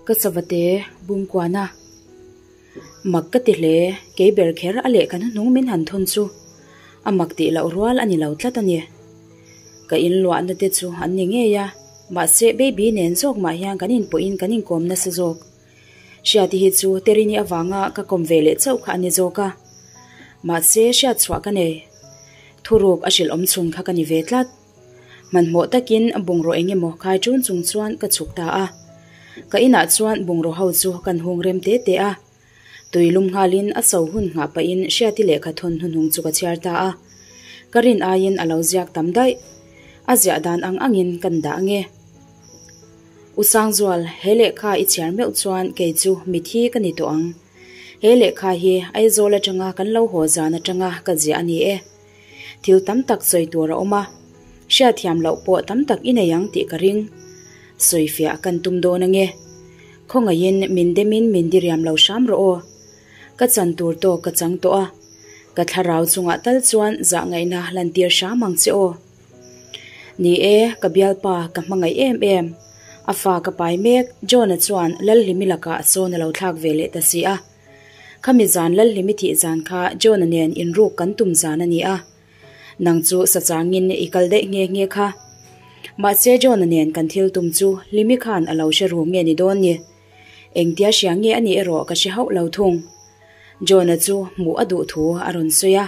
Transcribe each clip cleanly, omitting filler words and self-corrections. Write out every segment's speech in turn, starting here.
Ka savate bungkuana mak ka ti hle, kei ber kher a lehkha hnuhnung min han thawn chu a mak tih loh rual a ni lo tlat a ni. Ka inluahna te chu an ni ngei a, mahse baby nen zawk mah hian kan inpawhin kan inkawm nasa zawk. Hriati hi chu Terini avanga ka kawm ve leh chauh kha a ni zawk a, mahse hriat chhuah ka nei. Thuruk a hrilh awm chhun kha ka ni ve tlat. Hmanhmawh takin bungraw eng emaw khai ṭun chung chuan ka chhuk ta a. Ka inah chuan bungraw ho chu kan hung rem te te a. Tui lum nghalin a so hun nghah pahin Hriati lehkha thawn hnuhnung chu ka chhiar ta a. Ka rin aiin a lo ziak tam daih. A ziah dan ang angin kan dah nge. U Sangzual, he lehkha i chhiar meuh chuan kei chu mithi ka ni tawh ang. He lehkha hi Aizawl atanga kan lo haw zan atanga ka ziah a ni e. Thil tam tak sawi tur a awm a, hriatthiam loh pawh tam tak i nei ang tih ka ring. Sawifiah kan tum dawn ange. Khawngaihin min demin min diriam lo hram rawh aw. Ka chan tur tawk ka chang tawh a, ka thlarau chungah tal chuan zah ngaihna lantir hram ang che aw. Ni e, ka bialpa ka hmangaih em em. A fa ka pai mek, John-a chuan Lalhlimi lakah sawn a lo thlak ve leh ta si a. Khami zan Lalhlimi thih zan kha John-a nen inruk kan tum zan a ni a. Nang chu sachangin i kal daih nghe nghe kha. Mahse John-a nen kan thil tum chu Hlimi khan a lo hre ru nge ni dawn ni. Engtia hria nge a nih erawh ka hre hauh lo thung. John-a chu hmuh a duh thu a rawn sawi a.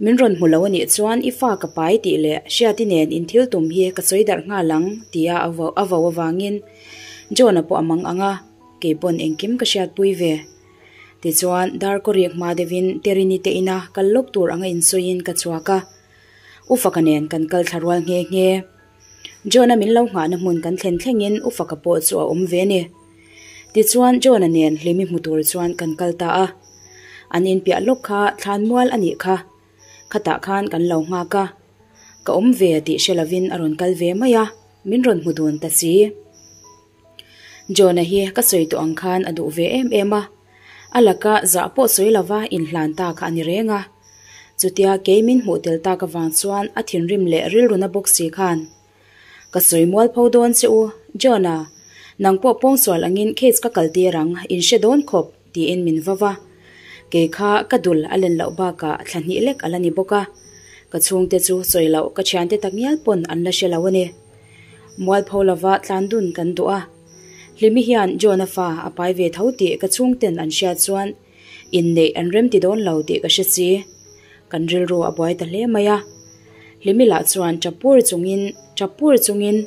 Min rawn hmu lo a nih chuan i fa ka pai tih leh Hriati nen in thil tum hi ka sawi darh nghal ang tia a vo avangin John-a pawh a mang ang a. Kei pawn engkim ka hriatpui ve. Tichuan, Darkawriak hma deuhin Terini te ina kal lawk tur anga insawiin ka chhuak a. U Faka nen kan kal thla rual nghe nghe. John-a min lo nghahna hmun kan thlen thlengin U Faka pawh chu a awm ve ni. Tichuan, John-a nen Hlimi hmu tur chuan kan kal ta a. An inpiah lawk kha thlanmual a nih kha. Khatah khan kan lo nghak a. Ka awm ve tih hre lovin a rawn kal ve mai a, min rawn hmu dun ta si. Jonah hi ka sawi tawh ang khan a duh ve em em a, a laka zah pawh sawi lova inhlan ta kha a ni reng a. Chutia kei min hmuh tel tak avang chuan a thinrim leh rilruna bawk si khan, Ka sawi mual pho dawn che u, Jonah, nang pawh pawngsual angin case ka kal tir ang, in hre dawn khawp, tiin min va va. Kei kha ka dul a len loh bakah thla hnih lek a la ni bawk a, ka chhungte chu sawi loh ka thiante takngial pawn an la hre lo a ni. Mualpho lova tlan dun kan duh a. Hlimi hian John-a fa a pai ve tho tih ka chhungten an hriat chuan inneih an remti dawn lo tih ka hre si. Kan rilru a buai ta hle mai a. Hlimi lah chuan chapur chungin chapur chungin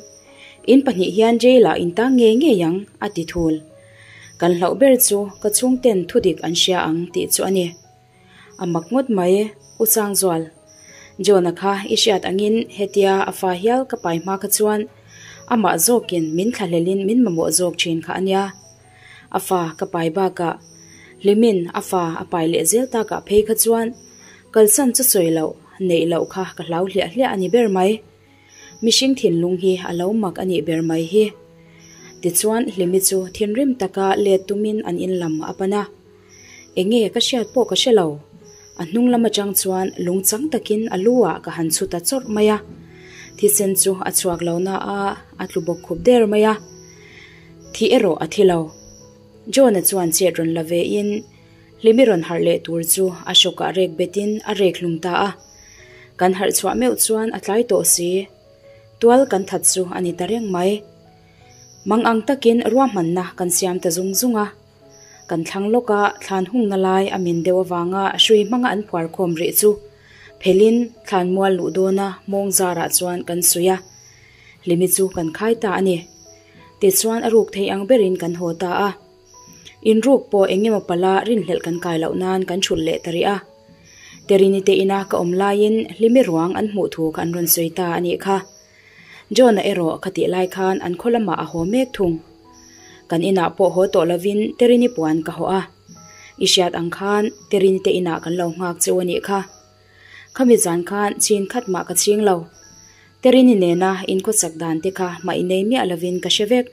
In pahnih hian jail-ah in tang ngei ngei ang a ti thul. Kan hlauh ber chu ka chhungten thudik an hria ang tih chu a ni. A mak ngawt mai, U Changzual. John-a kha i hriat angin hetia a fa hial ka pai hma kha chuan amah zawkin min thlahlelin min mamawh zawk thin kha a nia. A fa ka pai bakah Hlimin a fa a pai leh zel takah phei kha chuan kalsan chu sawi loh, neih loh kha ka hlau hliah hliah a ni ber mai. Mihring thinlung hi a lo mak a nih ber mai hi. Tichuan Hlimi chu thinrim taka let tumin an in lam a pan a. Enge ka hriat pawh ka hre lo. A hnung lam atang chuan lung chang takin a lu ah ka han chhut ta chawrh mai a. Thisen chu a chhuak lo na a, a tlu bawk khup der mai a. Thi erawh a thi lo. John-a chuan chet rawn la ve in Hlimi rawn harh leh tur chu a hrawkah rek bet in a rek hlum ta a. Kan harh chhuah meuh chuan a tlai tawh si. Tual kan that chu a ni ta reng mai. Mang ang takin ruahmanna kan siam ta zung zung a. Kan thlang lawk a, thlan hungna lai a min deuh avanga hrui hmanga an phuar khawm rih chu phelin thlan mual luh dawna mawng zarah chuan kan suih a, Hlimi chu kan khai ta a ni. Tichuan a ruk thei ang berin kan haw ta a. Inruk pawh eng emaw pala rinhlelh kan kai loh nan kan thulh leh ta rih a. Terini te ina ka awm laiin Hlimi ruang an hmuh thu kha an rawn sawi ta a nih kha. John-a erawh khatih lai khan an khaw lamah a haw mek thung. Kan inah pawh haw tawh lovin Terini puan ka hawh a. I hriat ang khan Terini te inah kan lo nghak cheu a nih kha. Khami zan khan chin khat mah ka ching lo. Terini nena inkhawsak dan te kha mah inei miah lovin ka hre vek.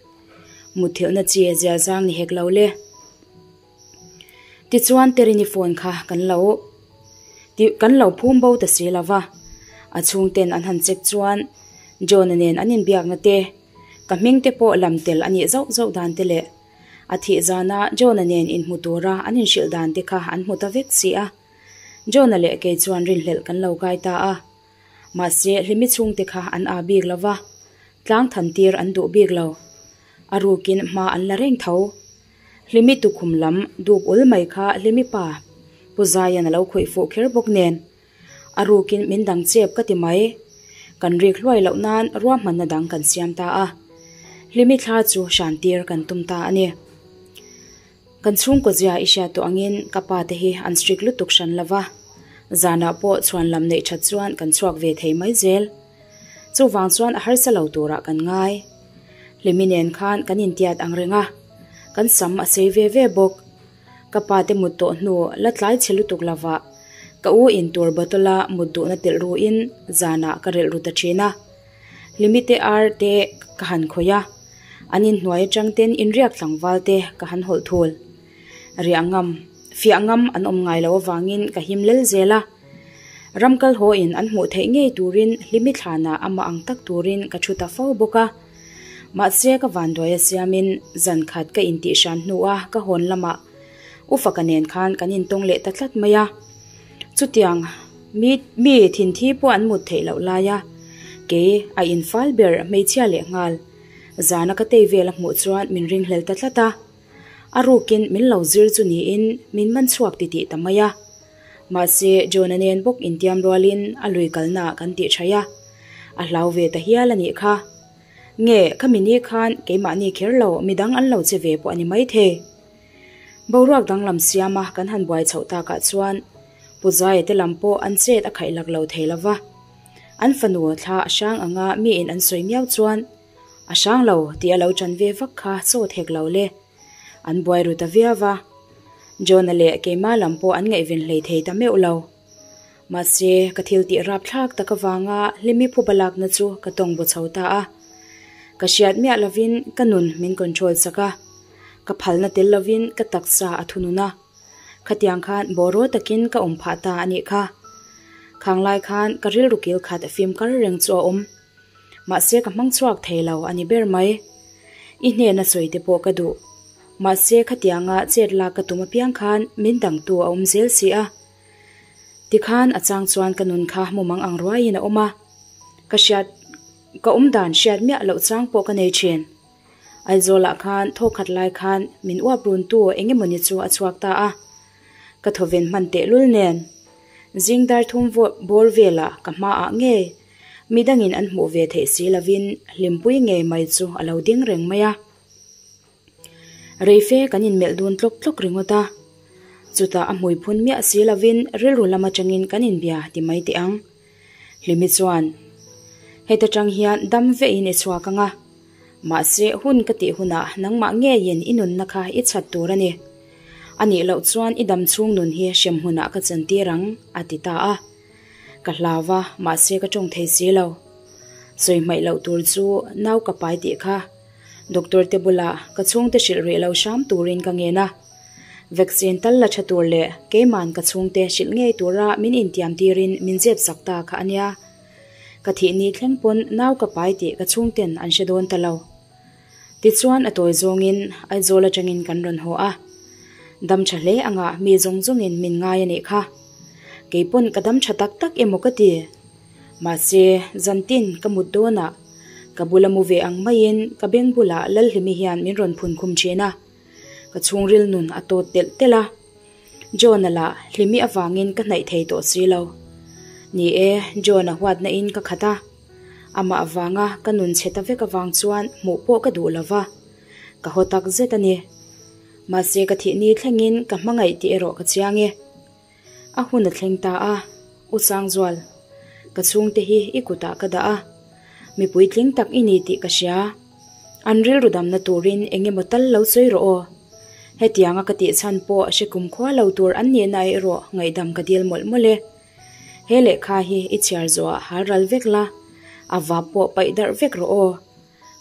Mutthilhna chi zia zang ni hek lo le. Tichuan Terini phone kha kan lo kan lo phum bo ta si lo va, a chhungten an han check chuan John-a nen an inbiakna te, ka hming te pawh lam tel a nih zauh zauh dan te leh. A thih zana John-a nen inhmu tura an inhrilh dan te kha an hmu ta vek si a. John-a leh kei chuan rinhlelh kan lo kai ta a. Mahse, Hlimi chhungte kha an aa bik lo va, tlang than tir an duh bik lo. A rukin hma an la reng tho. Hlimi tukhum lam duk ul mai kha Hlimi pa Pu Zaian a lo khawih fuh kher bawk nen. A rukin min dang chep ka ti mai. Kan rik hluai loh nan ruahmanna dang kan siam ta a. Hlimi thla chu hran tir kan tum ta a ni. Kan chhungkaw zia i hriat tawh angin ka pa te hi an strict lutuk hran lo va, zanah pawh chhuan lam neih that chuan kan chhuak ve thei mai zel. Chuvang chuan a harsa lo turah kan ngai. Hlimi nen khan kan intiat ang reng a, kan sam a sei ve ve bawk. Ka pa te mut tawh hnu la tlai chhe lutuk lovah ka u in tur bottle a mut duhna telh ruin zanah ka relh ru ta thin a. Hlimi te ar te ka han khawih a, an inhnuai atang ten inriak tlangval te ka han hawlh thul. Riah ngam, fiah ngam an awm ngai lo avangin ka him lel zel a. Ram kal haw in an hmuh theih ngei turin Hlimi thlanah amah ang tak turin ka thu ta fo bawk a. Mahse ka vanduai a siamin zan khat ka intih hran hnua ka hawn lamah U Faka nen khan kan intawng leh ta tlat mai a. Chutiang mi mi thinthi pawh an mut theih loh laia kei a infal ber hmeichhia leh nghal zana ka tei vel a hmuh chuan min ringhlel ta tlat a. A rukin min lo zir chu niin min man chhuak titih ta mai a. Mahse John-a nen bawk intiam rualin a lui kalnaah kan tih thaih a, a hlau ve ta hial a nih kha. Nge khami ni khan keimahni kher lo midang an lo che ve pawh a ni maithei. Boruak danglam siama kan han buai chhoh takah chuan Pu Zaia te lam pawh an chet a khaih lak lo thei lo va. An fanu thla a hrang anga miin an sawi miau chuan a hrang lo tih a lo ṭan ve vak kha chaw thek lo le. An buai ru ta viau va. John-a leh keimah lam pawh an ngaihven hlei thei ta meuh lo. Mahse, ka thil tih rapthlak tak avanga Hlimi phuba lakna chu ka tawng bu chho ta a. Ka hriat miah lovin ka nun min control sak a, ka phalna tel lovin ka taksa a thunun a. Khatiang khan bawraw takin ka awm phah ta a nih kha. Khang lai khan ka rilru kil khat fim kar reng chu a awm. Mahse ka hmang chhuak thei lo a ni ber mai. I hnena sawi te pawh ka duh. Mahse khatianga chet lak ka tum apiang khan min dangtu a awm zel si a. Tikhan a chang chuan ka nun kha mumang ang ruaiin a awm a, ka hriat ka awm dan hriat miah loh chang pawh ka nei thin. Aizawlah khan thawkhat lai khan min uap runtu eng emawni chu a chhuak ta a, ka thawven hman tehlul nen zing dar thum bawr velah ka hmaah ngei midangin an hmuh ve theih si lovin hlimpui ngei mai chu a lo ding reng mai a. Reife kan inmelh dun tlawk tlawk ringawt a, chutah a hmui phun miah si lovin rilru lam atangin kan inbia ti mai teh ang. Hlimi chuan, Heta tang hian dam vehin i chhuak ang a, mahse hun ka tih hunah nangmah ngeiin i nunna kha i chhat tur a ni. A nih loh chuan i dam chhung nun hi hrem hmunah ka chantir ang, a ti ta a. Ka hlau va, mahse ka tawng thei si lo. Sawi hmaih loh tur chu nau ka pai tih kha Doctor te bulah ka chhungte hrilh rih lo hram turin ka ngen a. Vaccine tal la tha tur leh keiman ka chhungte hrilh ngei tura min intiam tirin min zep sak ta kha a nia. Ka thih ni thleng pawn nau ka pai tih ka chhungten an hre dawn ta lo. Tichuan a tawi zawngin Aizawl atangin kan rawn haw a. Dam tha hle anga mi zawng zawngin min ngai a nih kha. Keipawn ka dam tha tak tak emaw ka ti. Mahse, zantin ka mut dawnah ka bula mu ve ang maiin ka beng bulah Lalhlimi hian min rawn phun khum thin a, ka chhungril nun a tawt telh telh a. John-a lah Hlimi avangin ka hnaih thei tawh si lo. Ni e, John-a huatna in ka khat a, amah avanga ka nun chhe ta vek avang chuan hmuh pawh ka duh lo va, ka haw tak zet a ni. Mahse ka thih ni thlengin ka hmangaih tih erawh ka chiang e. A hun a thleng ta a, U Sangzual, ka chhungte hi i kutah ka dah a, mipui tling tak i ni tih ka hria. An rilru damna turin eng emaw tal lo sawi rawh aw. Hetianga ka tih chhan pawh hre kum khua lo tur an nihna erawh ngaihdam ka dil mawlh mawlh e. He lehkha hi i chhiar zawhah hal ral vek la, a vap pawh paih darh vek rawh aw.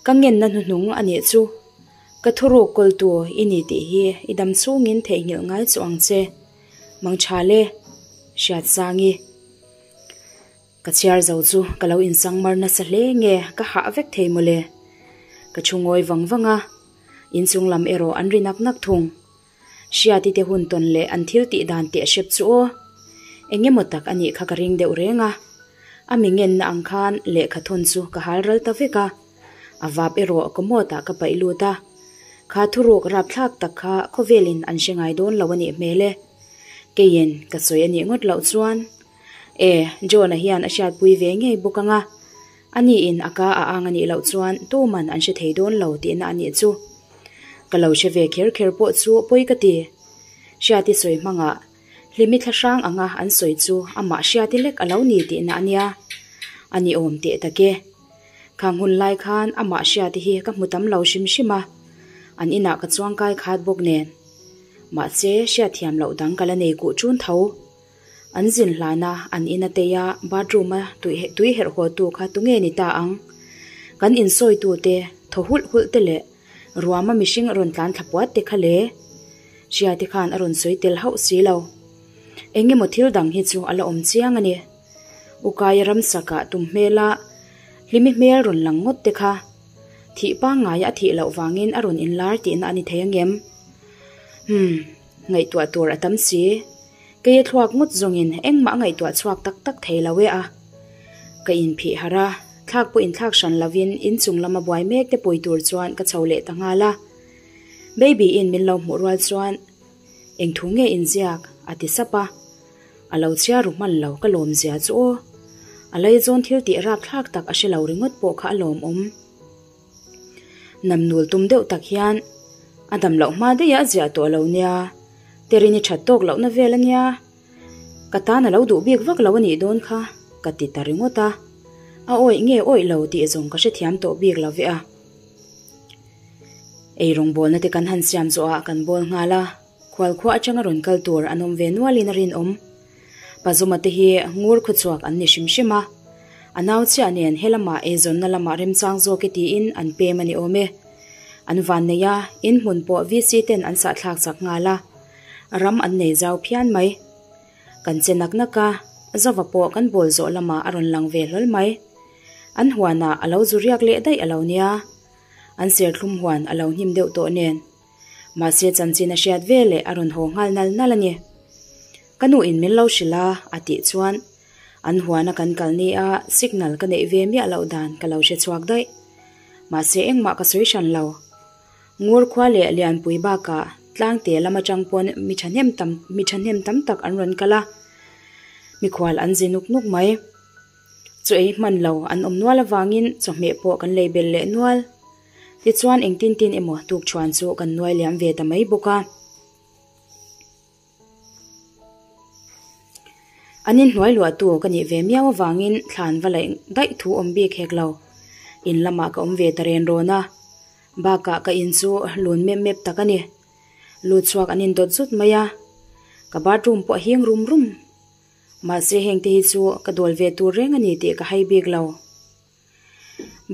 Ka ngenna hnuhnung a nih chu. Ka thuruk kawltu i ni tih hi i dam chhungin theihnghilh ngai chu ang che. Mangtha le, Hriatsangi. Ka chhiar zo chu ka lo insang mar nasa hle nge ka hah vek thei mawle. Ka thu ngawi vang vang a. Inchung lam erawh an ri nak nak thung. Hriati te hun tawn leh an thil tih dan teh hrep chu aw. Eng emaw tak a nih kha ka ring deuh reng a. A mi ngenna ang khan lehkha thawn chu ka hal ral ta vek a. A vap erawh commode ah ka paih lut a. Kha thuruk rapthlak tak kha khawvelin an hre ngai dawn lo a nih hmel e. Keiin ka sawi a nih ngawt loh chuan e, John-a hian a hriatpui ve ngei bawk ang a. A niin a ka a ang a nih loh chuan tuman an hre thei dawn lo tihna a nih chu. Ka lo hre ve kher kher pawh chu pawi ka ti. Hriati sawi hmangah Hlimi thlahrang anga an sawi chu amah Hriati lek a lo ni tihna a nia. A ni awm teh tak e. Khang hun lai khan amah Hriati hi ka hmu tam lo hrim hrim a, an inah ka chuangkai khat bawk nen. Mahse hriatthiam loh dang ka la nei kuh ṭun tho. An zin hlana an in a tei a, bathroom a tui herh haw tu kha tunge ni ta ang? Kan insawitu te, thaw hulh hulh te leh ruama mihring a rawn tlan thla puat te kha le? Hriate khan a rawn sawi tel hauh si lo. Eng emaw thil dang hi chu a la awm chiang a ni. Ukaia ramsakah tum hmela hlimi hmel rawn lang ngawt te kha thih pangngaia a thih loh vangin a rawn inlar tihna a ni thei angem? Umm, ngaihtuah tur a tam si. Kei a thluak ngawt zawngin engmah a ngaihtuah chhuak tak tak thei lo e a. Ka inphih harh a, thlak pawh inthlak hran lovin inchung lama buai mek te pui tur chuan ka chho leh ta nghal a. Baby in min lo hmuh rual chuan Eng thu nge inziak? a ti sap a. A lo chhiar ru hman lo ka lawm zia chu aw. A laizawn thil tih rapthlak tak a hre lo ringawt pawh kha a lawmawm. Namnul tum deuh tak hian a dam loh hma daih a a ziah tawh lo nia, Terini that tawk lohna vel a nia, ka tan a lo duh bik vak lo a nih dawn kha ka ti ta ringawt a, a awih nge awih lo tih zawng ka hrethiam tawh bik lo ve a. Ei rawngbawlna te kan han siam zawhah kan bawl nghal a, khualkhua atanga rawn kal tur an awm ve nualin a rinawm. Pazuma te hi ngur khawchhuak an ni hrim hrim a, a nau chiah nen he lamah eizawnna lamah remchang zawk e tiin an pem a ni awm e. An van nei a, in hmun pawh VC ten an sahthlak chak nghal a, ram an nei zau phian mai. Kan che nak nak a, Zova pawh kan bawl zawh lamah a rawn lang ve hlawl mai. An huanah a lo zu riak leh daih a lo nia, an serthlum huan a lo hnim deuh tawh nen. Mahse chanchin a hriat ve leh a rawn haw nghal nal nal a ni. Ka nu in min lo hrilh a, a tih chuan an huana kan kal ni a signal ka neih ve miah loh dan ka lo hre chhuak daih. Mahse engmah ka sawi hran lo. Ngur khua leh Lianpui bakah tlangte lam atang pawn mi thahnem tam mi thahnem tam tak an rawn kal a, mikhual an zi nuk nuk mai. Chaw ei hman lo an awm nual avangin chawhmeh pawh kan lei belh leh nual. Tichuan engtin tin emaw tukṭhuan chu kan nuai liam ve ta mai bawk a. An inhnuai luahtu ka nih ve miau avangin thlan va laih daih thu awm bik hek lo. In lamah ka awm ve ta ren rawn a. Bakah ka in chu lun mep mep tak a ni. Lut chhuak an indawt zut mai a. Ka bathroom pawh a hing rum rum. Mahse hengte hi chu ka dawl ve tur reng a ni tih ka hai bik lo.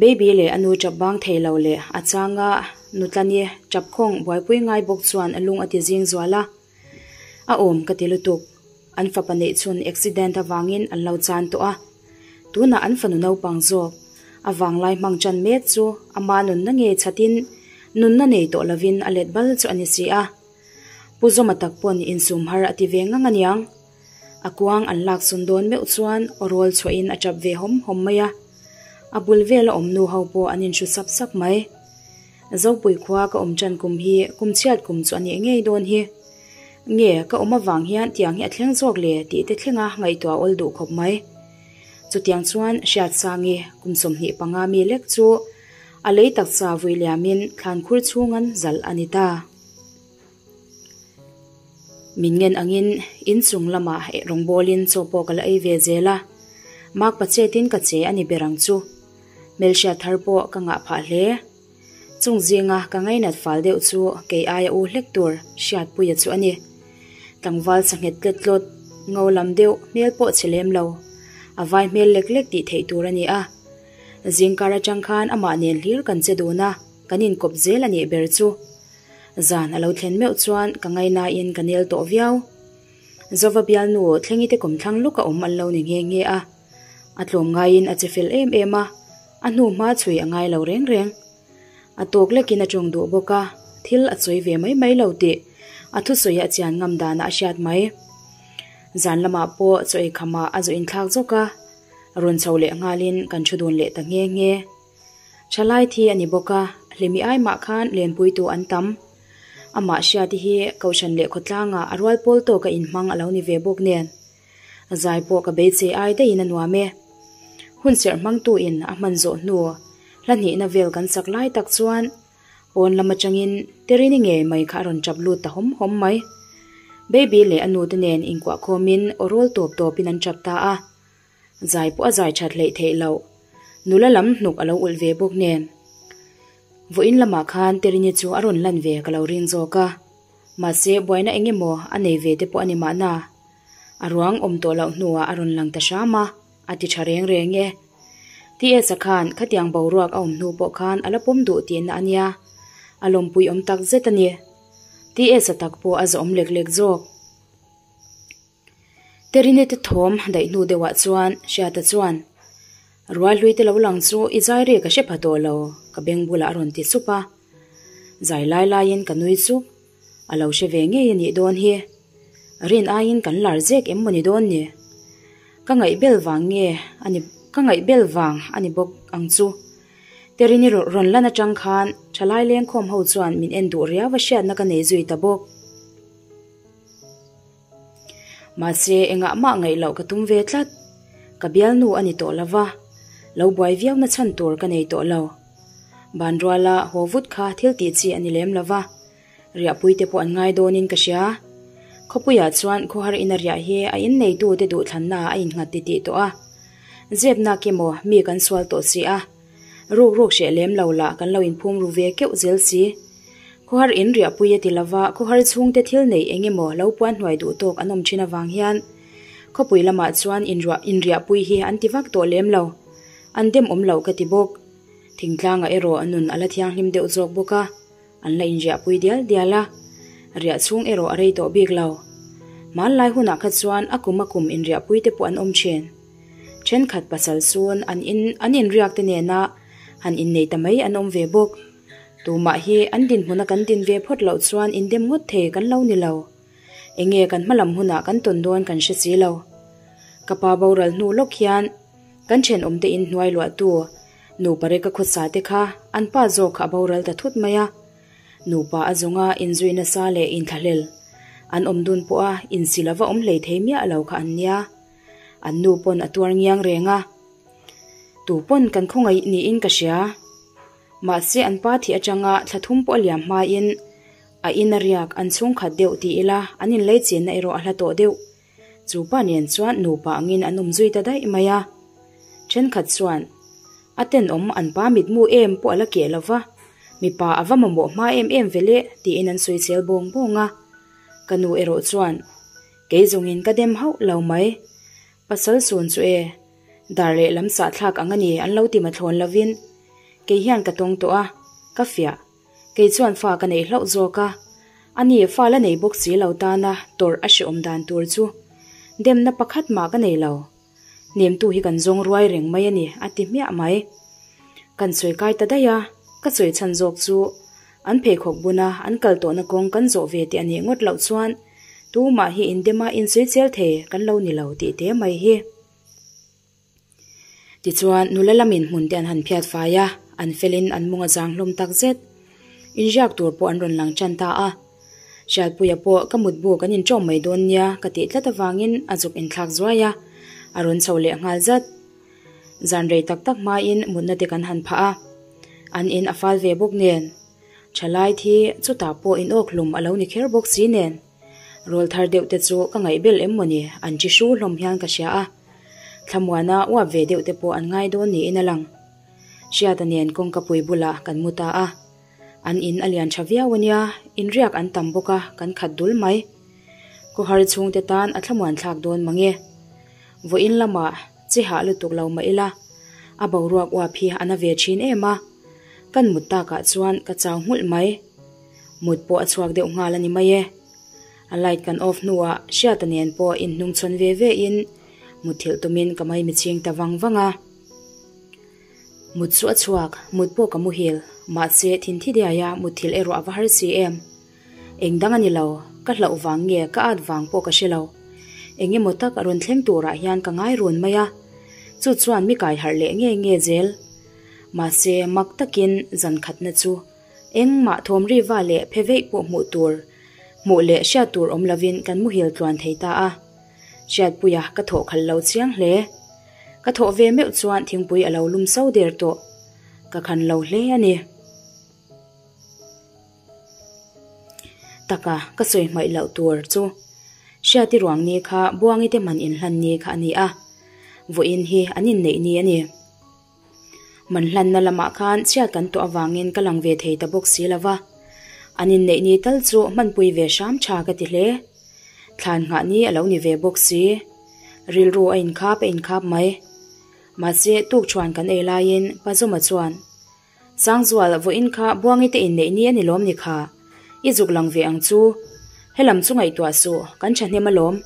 Baby leh a nu chap bang thei lo leh a changa Nutlani chap khawng buaipui ngai bawk chuan a lung a ti zing zual a. A awm ka ti lutuk. An fapa neih chhun accident avangin an lo chan tawh a. Tunah an fanu naupang zawk a vanglai hmang chan mek chu ama nunna ngei chhatin nunna nei tawh lovin a let bal chu a ni si a. Pu Zawma tak pawn insum har a ti ve ngang aniang. A kuang an lak sun dawn meuh chuan aw rawl chhuahin a tap ve hawm hawm mai a. A bul vela awm nu ho pawh an inhru sap sap mai. Zopui khua ka awm tan kum hi kum chhiat kum chu a nih ngei dawn hi. Nge ka awm avang hian tiang hi a thleng zawk le tih te thlenga ngaihtuah awl duh khawp mai. Chutiang chuan Hriatsangi kum 25 mi lek chu a lei taksa vui liamin thlan khur chhungan zalh a ni ta. Min ngen angin inchung lamah rawngbawlin chaw pawh ka la ei ve zel a, mak pachetin ka che a ni ber ang chu. Hmelhriat thar pawh ka ngah phah hle. Chung zinga ka ngainat fal deuh chu kei aia u hlek tur Hriatpuia chu a ni. Tlangval sanghet tlet tlawt, ngo lam deuh hmel pawh che lem lo, a vai hmel lek lek tih theih tur a ni a. Zingkar atang khan amah nen hlir kan che dun a, kan inkawp zel a nih ber chu. Zan a lo thlen meuh chuan ka ngainain ka nel tawh viau. Zova bialnu Thlengi te kawmthlang luk a awm an lo ni nghe nghe a. A tlawm ngaiin a che fel em em a, a hnu hma chhui a ngai lo reng reng. A tawk lekin a tawng duh bawk a, thil a sawi ve mai mai lo tih a thusawi a chian ngam danah a hriat mai. Zan lamah pawh chaw ei khamah a zawh inthlak zawk a, rawn chho leh nghalin kan thu dun leh ta nghe nghe. Thalai thi a ni bawk a, hlimi ai mah khan lenpuitu an tam. Amah hriati hi Kohhran leh khawtlangah a rual pawl tawka inhmang a lo ni ve bawk nen. Zai pawh ka beisei ai daihin a nuam e. Hun serh hmangtu in a hman zawh hnu hla hnihna vel kan sak lai tak chuan pawn lam atangin Terini ngei mai kha a rawn tap lut ta hawm hawm mai. Baby leh a nu te nen inkuah khawmin aw rawl tawp tawpin an tap ta a. Zai pawh a zai that hleih theih loh. Nula lam hnuk a lo ulh ve bawk nen. Vawiin lamah khan Terini chu a rawn lan ve ka lo ring zawk a. Mahse buaina eng emaw a nei ve te pawh a ni mahna. A ruang awm tawh loh hnuah a rawn lang ta hram a, a ti tha reng reng e. TS-a khan khatiang boruak a awm hnu pawh khan a la pawm duh tihna a nia. A lawmpui awm tak zet a ni. TS-a tak pawh a zawhawm lek lek zawk. Terini te thawm daih hnu deuhah chuan Hriata chuan, Rualhlui te lo lang chu i zai ri ka hre pha tawh lo, ka beng bulah a rawn ti sup a. Zai lai laiin ka nui chuk. A lo hre ve ngei a nih dawn hi. Rin aiin kan lar zek em maw ni dawn ni? Ka ngaihbel vang nge a ni ka ngaihbel vang a ni bawk ang chu. Terini rawn lan atang khan thalai lengkhawm ho chuan min en duh riau a hriatna ka nei zui ta bawk. Mahse engah mah ngaih loh ka tum ve tlat. Ka bialnu a ni tawh lova, lo buai viau na chhan tur ka nei tawh lo. Ban ruala haw vut kha thil tih chi a ni lem lova, riahpui te pawh an ngai dawnin ka hria. Khawpuiah chuan khawhar ina riah hi a inneitu te duhthlanna a innghat titih tawh a. Zepnak emaw mi kan sual tawh si a, ruk ruk hreh lem lo lah kan lo inphum ru ve keuh zel si. Khawhar in riahpui a ti lova, khawhar chhungte thil neih eng emaw lo puan hnuai duh tawk an awm thin avang hian khawpui lamah chuan inruah inriahpui hi an ti vak tawh lem lo. An dem awm loh ka ti bawk. Thingtlangah erawh nun a la thianghlim deuh zawk bawk a, an la inriahpui dial dial a, riah chhung erawh a rei tawh bik lo. Hmanlai hunah kha chuan a kum a kum inriahpui te pawh an awm thin. Thenkhat pasal sun an in an inriak te nena han innei ta mai an awm ve bawk. Tumah hi an dinhmuna kan din ve phawt loh chuan indem ngawt thei kan lo ni lo. Enge kan hmalam hunah kan tawn dawn kan hre si lo. Ka pa boral hnu lawk hian kan thenawmte in hnuai luahtu nupa reka khawsa te kha an pa zawk kha a boral ta thut mai a. Nupa a zawnga inzui nasa leh inthlahlel an awm dun pawha insi lova awm hlei thei miah lo kha an nia. An nu pawn a tuar ngiang reng a. Tu pawn kan khawngaih niin ka hria. Mahse an pa thih atanga thla thum pawh a liam hmain a in a riak an chhungkhat deuh ti ila an inlei chenna erawh a hla tawh deuh. Chu pa nen chuan nupa angin an awm zui ta daih mai a. Thenkhat chuan a tenawm an pa mitmu em pawh a la keh lo va, mipa a va mamawh hma em em ve le tiin an sawi chel bawng bawng a. Ka nu erawh chuan kei zawngin ka dem hauh lo mai. Pasal sun chu e, dar leh lam sah thlak ang a ni an lo ti mathlawn lovin kei hian ka tawng tawh a, ka fiah. Kei chuan fa ka neih hlauh zawk a, ani fa la nei bawk si lo tana tawrh a hreawm dan tur chu demna pakhat mah ka nei lo. Hnemtu hi kan zawng ruai reng mai a ni a ti hmiah mai. Kan sawi kai ta daih a, ka sawi chhan zawk chu an pheikhawk buna an kal tawhna kawng kan zawh ve tih a nih ngawt loh chuan tumah hi indema insawi chel thei kan lo ni lo tih te mai hi. Tichuan, nula lamin hmun te an han phiat fai a, an felin an mung a zang hlawm tak zet. Inriak tur pawh an rawn lang tan ta a. Hriatpuia pawh ka mutbu kan inṭawm mai dawn nia ka tih tlat avangin a zuk inthlak zuai a, a rawn chho leh nghal zat. Zan rei tak tak hmain mutna te kan han phah a, an in a fal ve bawk nen. Thalai thi chutah pawh inawk hlum a lo ni kher bawk si nen. Rawl thar deuh te chu ka ngaih bel em mawni an chi hru hlawm hian ka hria a, thlamuana uap ve deuh te pawh an ngai dawn niin a lang. Hriata nen kawngka pui bulah kan mu ta a, an in a lian tha viau ania, inriak an tam bawk a kan khat dul mai. Khawhar chhungte tan a thlamuan thlak dawn mange. Vawiin lamah chi hah lutuk lo mah ila, a boruak uap hi a na ve thin em a, kan mut takah chuan ka chau nghulh mai. Mut pawh a chhuak deuh nghal a ni mai e. A light kan off hnuah Hriata nen pawh inhnungchhawn ve ve in mutthilh tumin ka mai mi ching ta vang vang a. Mut chu a chhuak, mut pawh ka muhil. Mahse thinthi diaia mutthilh erawh a va har si em. Eng dang a ni lo, ka hlauh vang nge ka at vang pawh ka hre lo. Eng emaw tak a rawn thleng turah hian ka ngai run mai a, chu chuan mi kai harh leh nge nge zel. Mahse mak takin zan khatna chu engmah thawm riva leh phe veih pawh hmuh tur, hmuh leh hriat tur awm lovin kan muhil tluan thei ta a. Hriatpuia ka thawh khalh lo chiang hle. Ka thawh ve meuh chuan thingpui a lo lum so der tawh. Ka khan lo hle a ni. Taka ka sawi hmaih loh tur chu Hriati ruang ni kha Buangi te man inhlan ni kha a ni a, vawiin hi an inneih ni a ni. Man hlanna lamah khan chhiat kan tawh avangin ka lang ve thei ta bawk si lo va, an inneih ni tal chu hmanpui ve hram tha ka ti hle. Thlan nghah ni a lo ni ve bawk si. Rilru a inkhap a inkhap mai. Mahse tukṭhuan kan ei laiin Pa Zawma chuan, Sangzual, vawiin kha Buangi te inneih ni a ni lawm ni kha? I zuk lang ve ang chu. Helam chu ngaihtuah suh, kan thahnem alawm.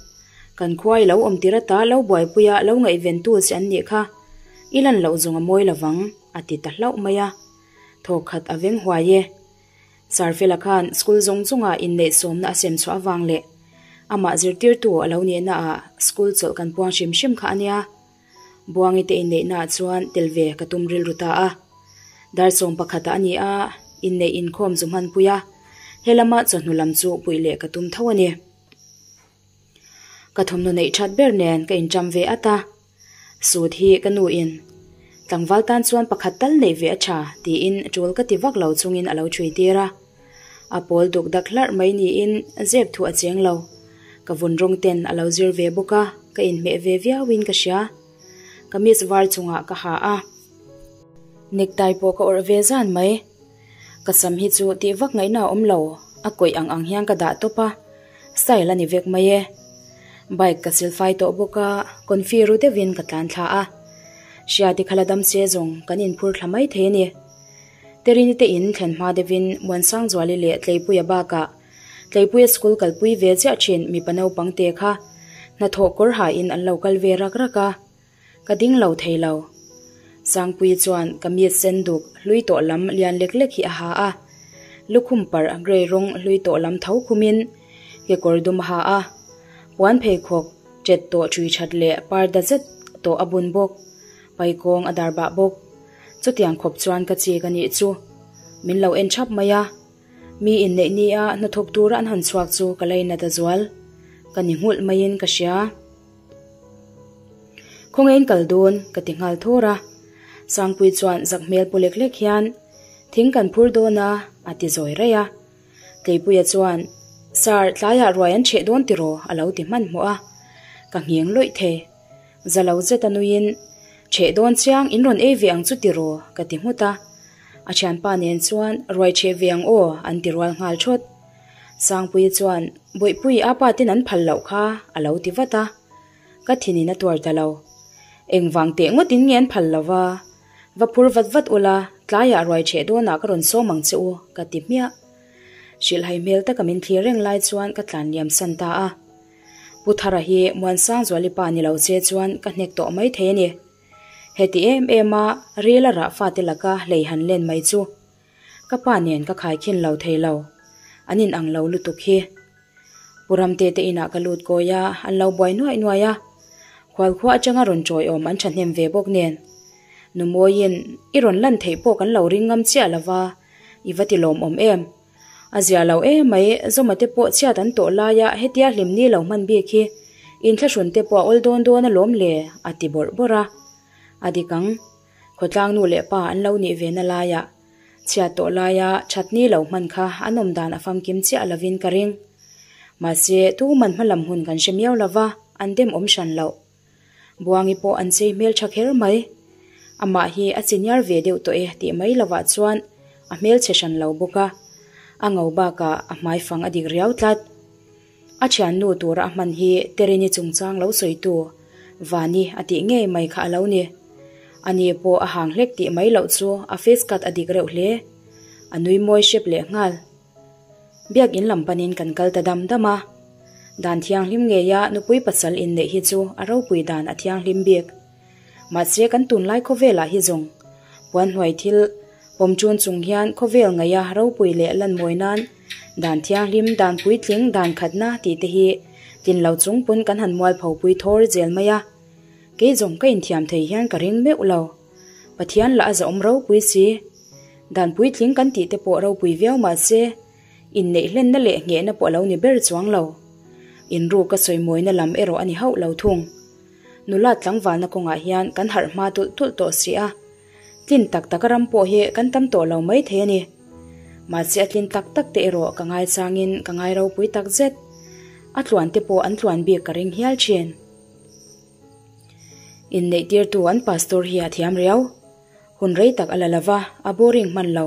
Kan khua i lo awm tir ata lo buaipuia lo ngaihventu che an nih kha. I lan loh zawng a mawi lovang, a ti ta hlauh mai a. Thawk khat a veng huai e. Sarfela khan school zawng zawnga inneih sawmna a sem chhuah avang leh amah zirtirtu a lo nihna ah school chawlh kan puang hrim hrim kha a nia. Buangi te inneihnaah chuan tel ve ka tum rilru ta a. Dar 11 ah a ni a, inneih inkhawm zu hmanpui a, helama chawhnu lam chu puih leh ka tum tho a ni. Ka thawmhnaw neih that ber nen ka inṭam ve at a, suit hi ka nu in tlangval tan chuan pakhat tal neih ve a ṭha tiin ṭul ka ti vak lo chungin a lo ṭhui tir a. A pawl duk dak hlarh mai niin zep thu a cheng lo. Ka vun rawng ten a lo zir ve bawk a, ka inhmeh ve viauin ka hria. Kamis var chungah ka ha a. Necktie pawh ka awrh ve zan mai. Ka sam hi chu tih vak ngaihna a awm lo, a kawih ang ang hian ka dah tawp a, style a ni vek mai e. Bike ka silfai tawh bawk a, confi ru deuhin ka tlan thla a. Hriati kha la dam se zawng kan inphur thla mai thei a ni. Terini te in thlen hma deuhin Muansangzuali leh Tleipuia bakah Tleipuia school kalpui ve chiah thin mipa naupang te kha hnathawh kawr hain an lo kal ve rak rak a, ka ding lo thei lo. Sangpuii chuan kamis sen duk hlui tawh lam lian lek lek hi a ha a, lukhum parh grey rawng hlui tawh lam tho khumin kekawr dum a ha a, puan pheikhawk ṭet tawh ṭhui ṭhat leh parda zet tawh a bun bawk, paikawng a dar bah bawk. Chutiang khawp chuan ka chik a nih chu. Min lo en thap mai a. Mi inneih nia hnathawk tura an han chhuak chu ka lainat a zual. Ka ni nghulh maiin ka hria. Khawngain kal dawn ka ti nghal thawr a. Sangpui chuan zak hmel pu lek lek hian thing kan phur dawn a, a ti zawi raih a. Tleipuia chuan, Sir, tlaiah ruai an chheh dawn tiraw? a lo ti hmanhmawh a. Ka ngheng lawih thei. Za lo zet a nuiin, Chheh dawn chiang in rawn ei ve ang chu tiraw? ka ti nghut a. A thianpa nen chuan, Ruai chheh ve ang aw, an ti rual nghal thawt. Sangpuii chuan, Bawihpui a pa ten an phal loh kha, a lo ti vat a. Ka thinin a tuar ta lo. Engvang teh ngawtin nge an phal lo va? Va phur vat vat ula, tlaiah ruai chheh dawnah ka rawn sawm ang che u, ka ti hmiah. Hrilhhai hmel taka min thlir reng lai chuan ka tlan liam san ta a. Pu Thara hi Muansangzuali pa ni lo che chuan ka hnek tawh mai thei a ni. Heti em em a ril a rah fate laka hlei han len mai chu ka pa nen ka khaikhin lo thei lo, an in ang lo lutuk hi. Pu Ramte te inah ka lut kawi a, an lo buai nuaih nuaih a. Khualkhua atanga rawn tawiawm an thahnem ve bawk nen. Numawiin i rawn lan theih pawh kan lo ring ngam chiah lova, i va ti lawmawm em? A zia lo em mai, Zawma te pawh chhiat an tawh laia hetia hlim ni lo hman bik hi inthlahrun te pawh a awl dawn dawn alawm le, a ti bawrh bawrh a. A dik ang, khawtlang nu leh pa an lo nih ve na laiah chhiat tawh laia that ni lo hman kha an awm dan a famkim chiah lovin ka ring. Mahse, tuman hmalam hun kan hre miau lova, an dem awm hran loh. Buangi pawh an chei hmel tha kher mai. Amah hi a chiniar ve deuh tawh e tih mai lovah chuan a hmel chhe hran lo bawk a. A ngo bakah a hmaifang a dik riau tlat. A thiannu tura a hman hi Terini chungchang lo sawitu Vani a tih ngei mai kha a lo ni. Ani pawh a hang hlek tih mai loh chu a face cut a dik reuh hle. A nui mawi hrep leh nghal. Biakin lam panin kan kal ta dam dam a. Dan thianghlim ngeia nupui pasal inneih hi chu a ropui dan a thianghlim bik. Mahse kan tunlai khawvelah hi zawng puan hnuai thil Pawm ṭun chung hian khawvel ngaiha ropui leh lanmawi nan dan thianghlim, dan puitling, dan khatna tih te hi tlin lo chung pawn kan han mualpho pui thawr zel mai a. Kei zawng ka inthiam thei hian ka ring meuh lo. Pathian lah a zahawm ropui si. Dan puitling kan tih te pawh ropui viau mah se, inneih hlenna leh nghehna pawh a lo ni ber chuang lo. Inruk a sawimawina lam erawh a ni hauh lo thung. Nula tlangvalna kawngah hian kan harh hma tulh tulh tawh si a. Tlin tak tak a ram pawh hi kan tam tawh lo mai thei a ni. Mahse a tlin tak tak te erawh ka ngaichangin ka ngai ropui tak zet. A tluan te pawh an tluan bik ka ring hial thin. Inneih tirtu an pastor hi a thiam riau. Hun rei tak a la lo va, a boring hman lo.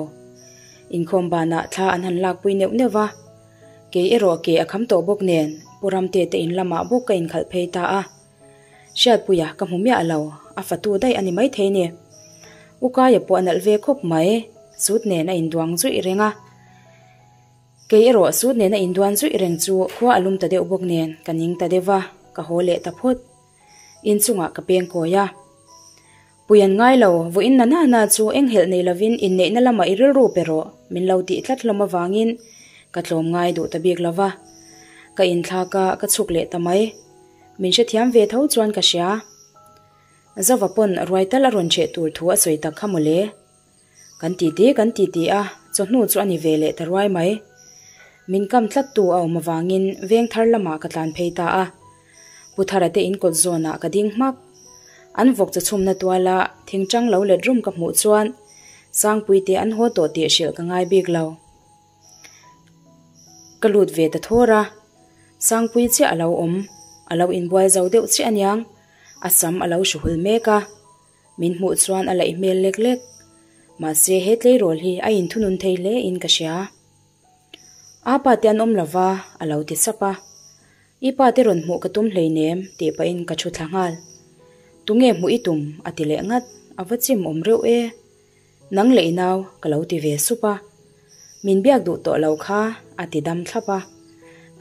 Inkhawm banah thla an han lakpui neuh neuh va. Kei erawh ke a kham tawh bawk nen Pu Ramte te in lamah bawk ka inkhalh phei ta a. Hriatpuia ka hmu miah lo, a fatu daih a ni maithei ni. U Kaia pawh a nalh ve khawp mai, sut nen a induang zuih reng a. Kei erawh sut nen a induan zuih reng chu khua a lum ta deuh bawk nen ka ning ta deuh va, ka haw leh ta phawt. Inchungah ka peng kawi a. Pui an ngai lo, vawiin na na na chu eng helh nei lovin inneihna lamah i rilru pe rawh, min lo tih tlat hlawm avangin ka tlawm ngai duh ta bik lo va. Ka inthlak a, ka chhuk leh ta mai. Min hrethiam ve tho chuan ka hria. Zova pawn ruai tal a rawn cheh tur thu a sawi tak kha mawle. Kan titi kan titi a, chawhnu chu a ni ve leh ta ruai mai. Min kam tlat tu a awm avangin veng thar lamah ka tlan phei ta a. Pu Thara te in kawt zawnah ka ding hmak. An vawk chaw chhumna tuala thingchang lo let rum ka hmuh chuan Sangpui te an haw tawh tih hrilh ka ngai bik lo. Ka lut ve ta thawr a, Sangpui chiah a lo awm, a lo inbual zo deuh chiah aniang, a sam a lo hru hul mek a. Min hmuh chuan a laih hmel lek lek. Mahse he tleirawl hi a inthunun thei hle in ka hria. A pa te an awm lova, a lo ti sap a. I pa te rawn hmuh ka tum hleinem tih pahin ka thu thla nghal. Tunge hmuh i tum? a ti leh ngat, a va chim awm reuh e. Nang leh i nau, ka lo ti ve sup a. Min biak duh tawh lo kha, a ti dam thlap a.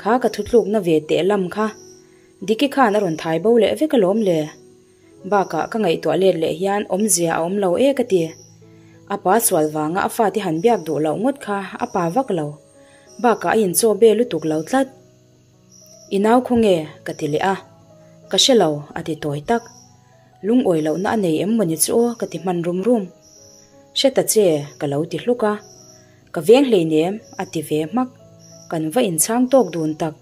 Kha ka thutlukna ve teh lam kha. Diki khan a rawn thai bo leh vek alawm le. Bakah ka ngaihtuah let leh hian awmzia a awm lo e ka ti. A pa sual vanga a fate han biak duh loh ngawt kha a pa vak lo. Bakah a inchaw be lutuk lo tlat. I nau khaw nge? ka ti leh a. Ka hre lo, a ti tawi tak. Lungawi lohna a nei em mawni chu aw ka ti hman rum rum. Hre ta che, ka lo ti hluk a. Ka veng hleinem, a ti ve hmak. Kan va inchhang tawk dun tak.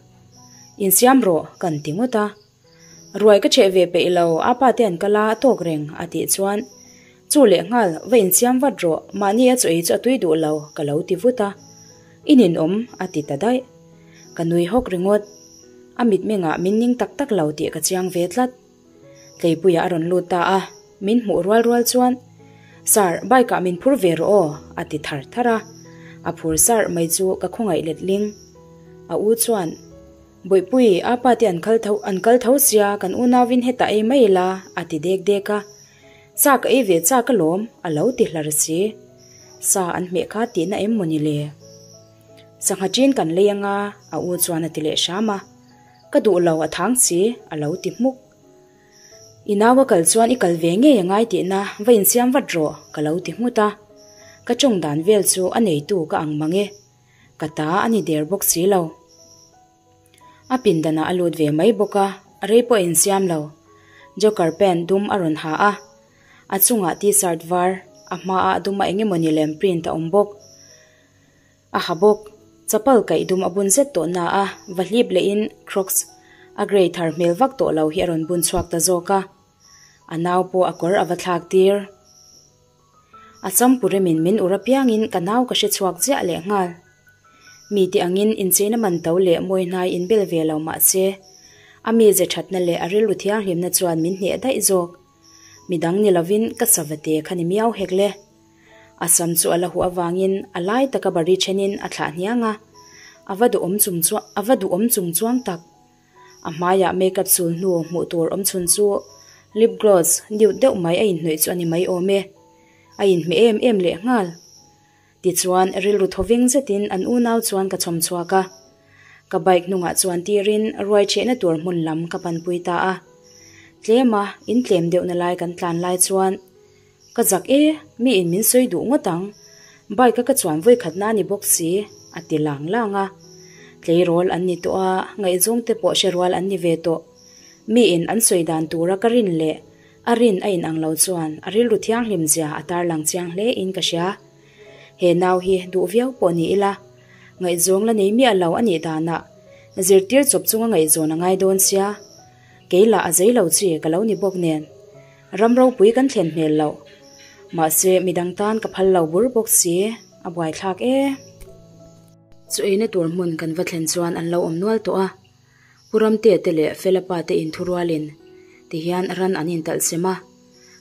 Insiam rawh, kan ti ngawt a. Ruai ka cheh ve peih lo, a pa te an kal a, a tawk reng, a tih chuan, Chu leh nghal, va insiam vat rawh, mahni a chaw ei chu a tui duh lo, ka lo ti vut a. I ninawm, a ti ta daih. Ka nui hawk ringawt. A mitmengah min ning tak tak lo tih ka chiang ve tlat. Tleipuia a rawn lut ta a, min hmuh rual rual chuan, Sir, bike ah min phur ve rawh aw, a ti thar thar a. A phur sarh mai chu ka khawngaih letling. A u chuan, Bawihpui, a pa te an kal tho an kal tho sia, kan unauin hetah ei mai ila, a ti dek dek a. Sa ka ei ve chak alawm, a lo ti hlar si. Sa an hmeh kha tihna em mawni le? Sangha ṭin kan lei anga, a u chuan a ti leh hram a. Ka duh lo, a thang si, a lo ti hmuk. I nau a kal chuan i kal ve ngei a ngai tihna, va insiam vat rawh, ka lo ti nghut a. Ka ṭawng dan vel chu a neitu ka ang mang e. Ka ta a ni der bawk si lo. A pindanah a lut ve mai bawk a, rei pawh a insiam lo. Joker pant dum a rawn ha a, a chungah t-shirt var, a hmaah duma eng emawni lem print a awm bawk. A ha bawk. Chapal kaih dum a bun zet tawh na a, va hlip lehin Crocs a grey thar hmel vak tawh lo hi a rawn bun chhuak ta zawk a. A nau pawh a kawr a va thlak tir. A champur emin min ur apiangin ka nau ka hre chhuak ziah leh nghal. Mite angin incheina man to leh mawi hnai inbel ve lo mah se, a mize thatna leh a rilru thianghlimna chuan min hneh daih zawk. Midang ni lovin ka savate kha ni miau hek le. A sam chu a la huh avangin a lai taka bari thenin a thlah hniang a, a va duhawm chung chuan a va duhawm chung chuang tak. A hmaiah makeup sul hnu hmuh tur awm chhun chu lip gloss nude deuh mai a inhnawih chu a ni mai awm e. A inhmeh em em leh nghal. Tichuan rilru thawveng zetin an unau chuan ka chhawm chhuak a. Ka bike hnungah chuan tirin ruai chehna tur hmun lam ka panpui ta a. Tlema in tlem deuhna lai kan tlan lai chuan ka zak e, miin min sawi duh ngawt ang. Bike a ka chuan vawikhatna a ni bawk si, a ti lang lang a. Tleirawl an ni tawh a, ngaihzawng te pawh hre rual an ni ve tawh. Miin an sawi dan tura ka rin leh a rin a inang lo chuan a rilru thianghlim zia a tarlang chiang hle in ka hria. He nau hi duh viau pawh ni ila, ngaihzawng la nei miah lo a nih danah zirtir chawp chunga ngaihzawn a ngai dawn sia, kei lah a zei lo chi ka lo ni bawk nen ram ropui kan thlen hmel loh. Mahse midang tan ka phal lo bur bawk si, a buaithlak e. Chu eina tur hmun kan va thlen chuan an lo awm nual tawh a. Pu Ramtea te leh Fela pa te inthurualin tihian ran an intalh sem a,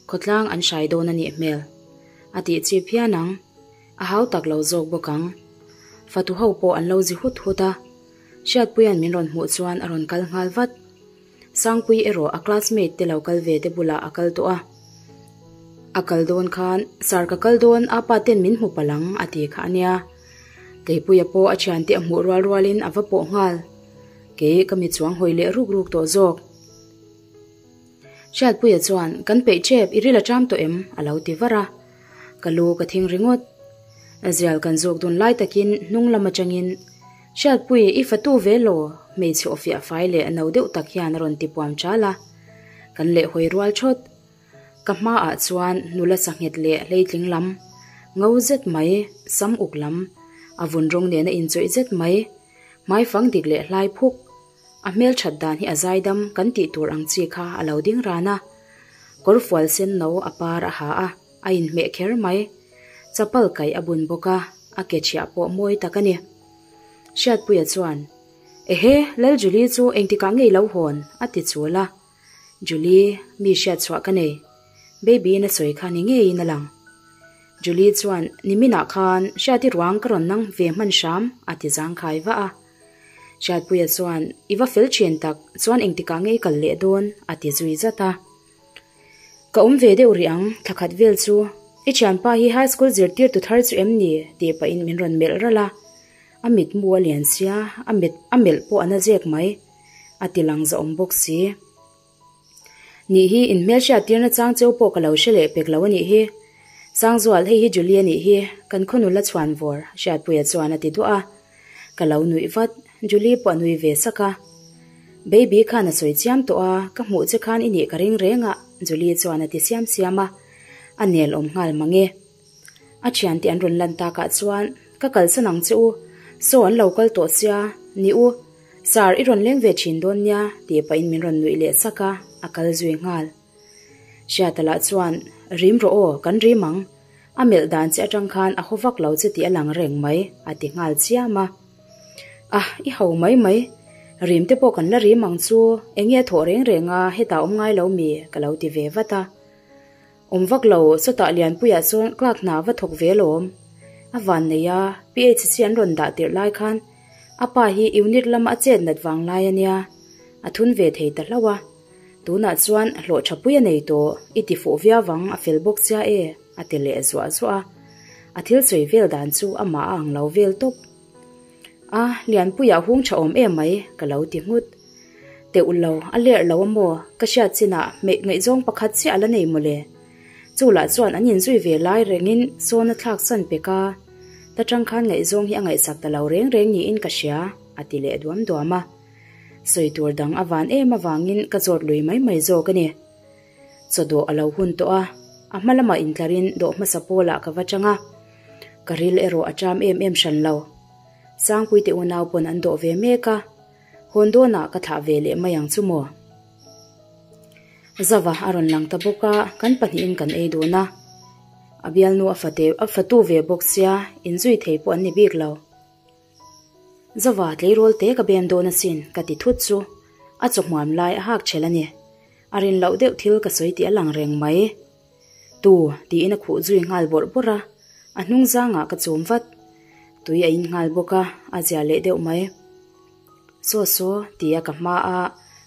khawtlang an hrai dawn a nih hmel. A tih chi phian ang, a hau tak lo zawk bawk ang. Fatu ho pawh an lo zi hut hut a, Hriatpuia'n min rawn hmuh chuan a rawn kal nghal vat. Sangpui erawh a classmate te lo kal ve te bulah a kal tawh a. A kal dawn khan, Sir ka kal dawn, apa ten min hmu palh ang a ti kha a nia. Teipuia pawh a thiante a hmuh rual rualin a va pawh nghal. Kei ka mi chuang hawi leh ruk ruk tawh zawk. Hriatpuia chuan, Kan peih tep, i ril a ṭam tawh em? a lo ti var a. Ka lu ka thing ringawt. Zial kan zawk dun lai takin hnung lam atangin, Hriatpui, i fatu ve law? hmeichhe aw fiah fai leh no deuh tak hian a rawn ti puam ṭal a. Kan lehhawi rual ṭhawt. Ka hmaah chuan nula sanghet leh hleitling lam, ngo zet mai, sam uk lam, a vun rawng nena inchawih zet mai, hmaifang dik leh hlai phuk, a hmelthat dan hi a zaidam kan tih tur ang chi kha a lo ding ran a. Kawrfual sen no a par a ha a, a inhmeh kher mai. Chapal kaih a bun bawk a, a ke chhiah pawh mawi tak a ni. Hriatpuia chuan, Ehe, Lal Julie chu engtikah ngei lo hawn? a ti chul a. Julie, mi hriat chhuah ka nei. Baby in a sawi kha ni ngeiin a lang. Julie chuan, Niminah khan Hriati ruang ka rawn nang ve hman hram, a ti zangkhai vah a. Hriatpuia chuan, I va fel thin tak, chuan engtikah nge i kal leh dawn? a ti zui zat a. Ka awm ve deuh rih ang, thla khat vel chu. I thianpa hi high school zirtirtu thar chu em ni? tih pahin min rawn melh ralh a. A mitmu a lian sia, a mit a melh pawh a na zek mai. A ti lang zahawm bawk si. Nih hi, in hmelhriat tirna chang cheu pawh ka lo hre leh pek lo a nih hi. Sangzual, hei hi Julie a nih hi, kan khaw nula chhuan vawr, Hriatpuia chuan a ti duah a. Ka lo nuih vat, Julie pawh a nui ve sak a. Baby khan a sawi chiam tawh a, ka hmuh che khan i nih ka ring reng a, Julie chuan a ti siam siam a. A nel awm nghal mang e. A thiante an rawn lan takah chuan, Ka kalsan ang che u, saw an lo kal tawh sia, ni u, Sir, i rawn leng ve thin dawn nia, tih pahin min rawn nuih leh sak a, a kal zui nghal. Hriata lah chuan, Rim rawh aw, kan rim ang. A melh dan che atang khan a haw vak lo che tih a lang reng mai, a ti nghal chiam a. Ah, i ho mai mai. Rim te pawh kan la rim ang chu, eng nge a thawh reng reng a, hetah awm ngai lo mi, ka lo ti ve vat a. Awm vak lo, sawtah Lianpuiah chuan clerk hna va thawk ve alawm. A van nei a, PHC an rawn dah tirh lai khan a pa hi unit lama a chet nat vang lai a nia, a thun ve thei ta hlauh a. Tunah chuan hlawh tha pui a nei tawh, i ti fuh viau vang, a fel bawk sia e, a ti leh zuah zuah a. A thil sawi vel dan chu amah a ang lo vel tawp. A, Lianpuiah hung tha awm em mai, ka lo ti nghut. Teuh lo, a lerh lo a maw? Ka hriat chinah hmeih ngaihzawng pakhat chiah a la nei mawle. Chu lah chuan an inzui ve lai rengin sawn a thlak san pek a, ta tang khan ngaihzawng hi a ngaihsak ta lo reng reng niin ka hria, a ti leh duam duam a. Sawi tur dang a van em avangin ka zawt lui mai mai zawk a ni. Chaw dawh a lo hun tawh a, a hma lamah intlarin dawh hmasa pawlah ka va chang a, ka ril erawh a ṭam em em hran lo. Sangpuite unau pawn an dawh ve mek a. Hawn dawnah ka thlah ve leh mai ang chu maw? Zava a rawn lang ta bawk a, kan pahnihin kan ei dun a. A bialnu a fate a fatu ve bawk sia, inzui thei pawh an ni bik lo. Zava tleirawl te ka bem dawn asin ka ti thut chu a chawhmuam lai a hak chhel a ni. A rin loh deuh thil ka sawi tih a lang reng mai. Tu? tiin a khuh zui nghal bawrh bawrh a, a hnung zangah ka chum vat. Tui a in nghal bawk a, a zia leh deuh mai. Saw saw, tia ka hma a,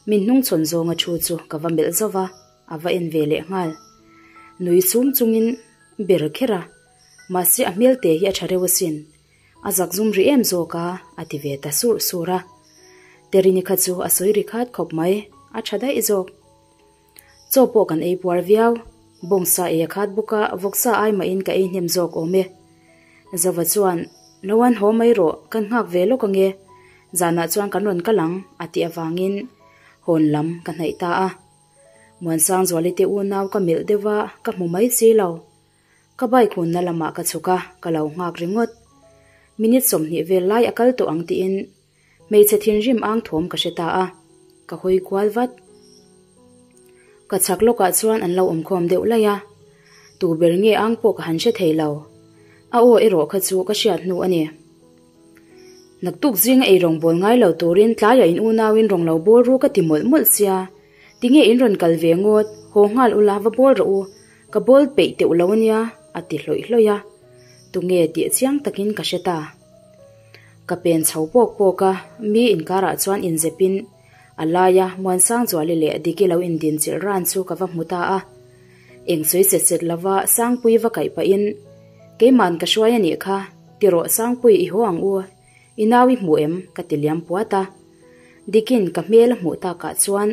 min hnung chhawn zawnga thu chu ka va melh zauh va, a va en ve leh nghal. Nui sum chungin ber kher a, mahse a hmel te hi a tha reuh asin, a zak zum rih em zawk a, a ti ve ta surh surh a. Terini kha chu a sawi ri khat khawp mai, a tha daih zawk. Chaw pawh kan ei puar viau. Bawngsa ei a khat bawk a, vawksa ai mahin ka ei hnem zawk awm e. Zova chuan, Lo an haw mai rawh, kan nghak ve lawk ange, zanah chuan kan rawn kal ang, a tih avangin hawn lam ka hnaih ta a. Muansangzuali te unau ka melh deuh a, ka hmu mai si lo. Ka bike hunna lamah ka chhuk a, ka lo nghak ringawt. Minute 20 vel lai a kal tawh ang tiin hmeichhe thinrim ang thawm ka hre ta a, ka hawi kual vat. Ka chhak lawkah chuan an lo awmkhawm deuh laih a, tu ber nge ang pawh ka han hre thei lo. A aw erawh kha chu ka hriat hnu a ni. Naktuk zinga ei rawn bawl ngai lo turin tlaiah in unauin rawn lo bawl ru ka ti mawlh mawlh sia, tinge in rawn kal ve ngawt, haw nghal ula va bawl rawh u, ka bawl peih teuh lo ania, a ti hlawih hlawih a. Tunge tih chiang takin ka hre ta. Ka pen chho pawk pawk a, mi inkarah chuan inzepin a laia Muansangzuali leh Diki lo indinchilh ran chu ka va hmu ta a. Eng sawi set set lova Sangpui va kaih pahin, Keima'n ka hruai a nih kha, ti rawh Sangpui i haw ang u, i nau i hmu em? ka ti liam puat a. Dikin ka hmel a hmuh takah chuan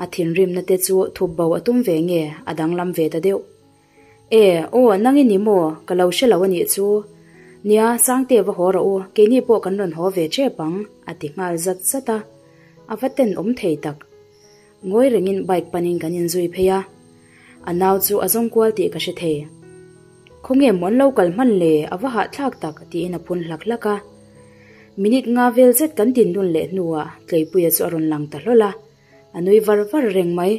a thinrimna te chu thup bo a tum ve nge a danglam ve ta deuh. E, aw, nang i ni maw? Ka lo hre lo a nih chu. Nia, Sangte va haw rawh u, keini pawh kan rawn haw ve tep ang, a ti nghal zat zat a. A va ten awm thei tak. Ngawi rengin bike panin kan inzui phei a, a nau chu a zawng kual tih ka hre thei. Khawnge maw an lo kal hman le, a va hahthlak tak, tiin a phun hlak hlak a. Minute nga vel zet kan tindun leh hnuah Tleipuia chu a rawn lang ta hlawl a, a nui var var reng mai.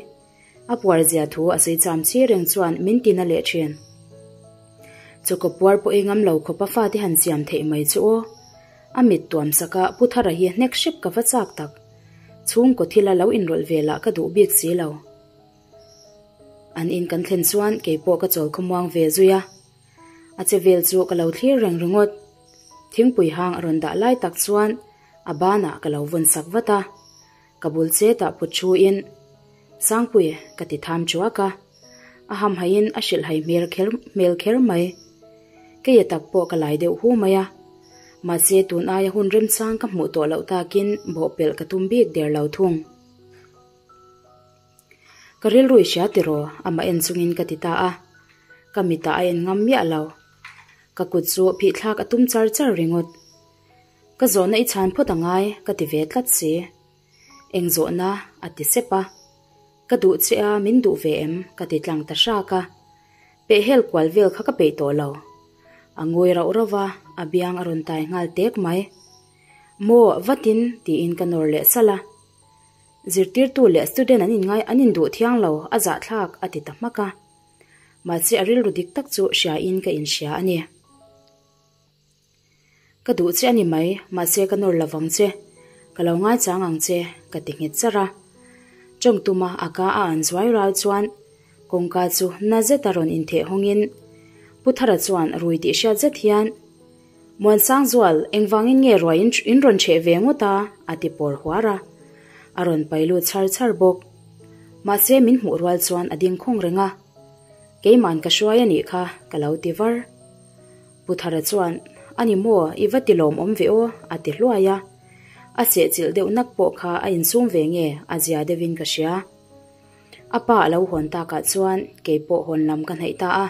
A puar zia thu a sawi cham chi reng chuan min ti na leh thin. Chawkaw puar pawh ei ngam lo khawp a fate han siam theih mai chu aw. A mit tuam sak a Pu Thara hi hnek hrep ka va chak tak. Chhungkaw thila lo inrawlh ve lah ka duh bik si lo. An in kan thlen chuan kei pawh ka chawl khawmuang ve zui a. A che vel chu ka lo thlir reng ringawt. Thingpui hang a rawn dah lai tak chuan a banah ka lo vawn sak vat a. Ka bul chetah put thu in, Sangpui, ka ti tham chuak a. A hamhaiin a hrilhhai hmel kher hmel kher mai. Keia tak pawh ka lai deuh hu mai a. Mahse tun aia hun remchang ka hmuh tawh loh takin bawhpelh ka tum bik der lo thung. Ka rilru i hria tiraw? Amah en chungin ka ti ta a. Ka mitah a en ngam miah lo. Ka kut chu phihthlak a tum char char ringawt. Ka zawhna i chhan phawt angai, ka ti ve tlat si. Eng zawhna? a ti sep a. Ka duh che a, min duh ve em? ka ti tlang ta hrak a. Pehhel kual vel kha ka peih tawh lo. A ngawi rauh rauh a, a biang a rawn tai nghal tek mai. Maw, vatin, tiin ka nawr leh salh a. Zirtirtu leh student an inngai an induh thiang lo, a zahthlak, a ti ta hmak a. Mahse a rilru dik tak chu hriain ka inhria a ni. Ka duh che a ni mai, mahse ka nawr lovang che. Ka lo ngaichang ang che, ka ti nghet char a. Tawng tuma a ka a an zuai ral chuan kawngka chu na zeta rawn intheh hawngin Pu Thara chuan rui tih hriat zet hian, Muansangzual, engvangin nge ruai in rawn chheh ve ngawt a? a ti pawr huar a. A rawn pai lut char char bawk. Mahse min hmuh rual chuan a ding khawng reng a. Keima'n ka hruai a nih kha, ka lo ti var. Pu Thara chuan, A ni maw, i va ti lawmawm ve aw, a ti hluai a. A sehchilh deuh nak pawh kha a insum ve nge, a zia deuhin ka hria. A pa a lo hawn takah chuan kei pawh hawn lam ka hnaih ta a.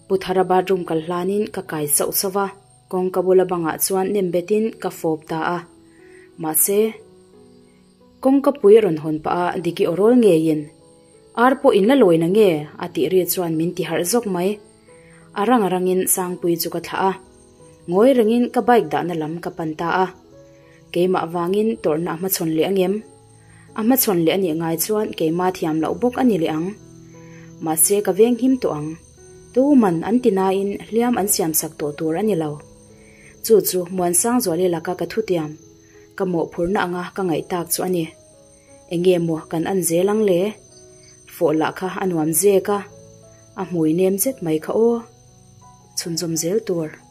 Pu Thara bathroom kal hlanin ka kai sauh sauh va, kawngka bula bangah chuan nem betin ka fawp ta a. Mahse, kawngka pui rawn hawn pah a Diki aw rawl ngeiin, Ar pawh in la lawi na nge? a tih ri chuan min ti harh zawk mai. A rang a rangin Sangpui chu ka thlah a. Ngawi rengin ka bike dahna lam ka pan ta a. Keimah vangin tawrhna a hmachhawn leh angem? A hmachhawn leh a nih ngai chuan keimah thiam loh bawk a ni leh ang. Mahse ka veng him tawh ang. Tuman an ti nain hliam an siam sak tawh tur a ni lo. Chu chu Muansangzuali laka ka thutiam, ka mawhphurhna anga ka ngaih tak chu a ni. Enge maw kan an zel ang le? Fawh lah kha a nuam zek a, a hmui nem zet mai kha aw. Chhunzawm zel tur.